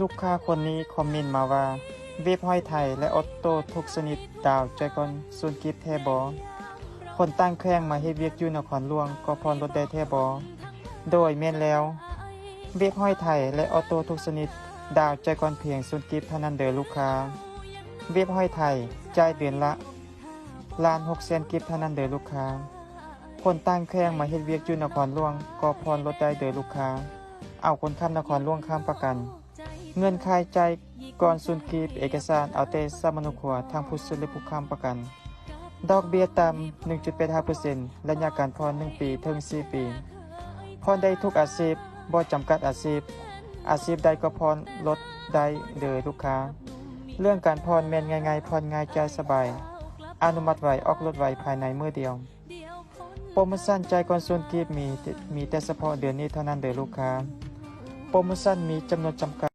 ລູກຄ້າຄົນນີ້ຄອມເມັນມາວ່າ ເວັບຮ້ອຍໄຖ ແລະ ອອໂຕ້ທຸກຊະນິດ ດາວຈ່າຍກ່ອນສູນກີບແທ້ບໍ່? ຄົນຕ່າງແຂວງມາເຮັດວຽກຢູ່ນະຄອນຫຼວງກໍຜ່ອນລົດໄດ້ແທ້ບໍ່? ໂດຍ ແມ່ນແລ້ວ, ເວັບຮ້ອຍໄຖ ແລະ ອອໂຕ້ທຸກຊະນິດ ດາວຈ່າຍກ່ອນພຽງສູນກີບເທົ່ານັ້ນເດີລູກຄ້າ. ເວັບຮ້ອຍໄຖ ຈ່າຍເດືອນລະ ລ້ານຫົກແສນກີບເທົ່ານັ້ນເດີລູກຄ້າ. ຄົນຕ່າງແຂວງມາເຮັດວຽກຢູ່ນະຄອນຫຼວງກໍຜ່ອນລົດໄດ້ເດີລູກຄ້າ. ເອົາຄົນຂ້າມນະຄອນຫຼວງຄ້ຳປະກັນ. ເງື່ອນໄຂ: ຈ່າຍກ່ອນສູນກີບ, ເອກະສານເອົາແຕ່ສາມະໂນຄົວ ທັງຜູ້ຊື້ ແລະ ຜູ້ຄ້ຳປະກັນ. ດອກເບ້ຍຕ່ຳ ໜຶ່ງຈຸດແປດຫ້າເປີເຊັນ, ໄລຍະການຜ່ອນ ໜຶ່ງປີເຖິງສີ່ປີ. ຜ່ອນໄດ້ທຸກອາຊີບ, ບໍ່ຈຳກັດອາຊີບ. ອາຊີບໃດກໍຜ່ອນລົດໄດ້ເດີລູກຄ້າ. ເລື່ອງການຜ່ອນແມ່ນງ່າຍໆ, ຜ່ອນງ່າຍ, ຈ່າຍສະບາຍ, ອະນຸມັດໄວ, ອອກລົດໄວ, ພາຍໃນມື້ດຽວ. ໂປຣໂມຊັນຈ່າຍກ່ອນສູນກີບ ມີ ມີແຕ່ສະເພາະເດືອນນີ້ເທົ່ານັ້ນເດີລູກຄ້າ. ໂປຣໂມຊັນມີຈຳນວນຈຳກັດ.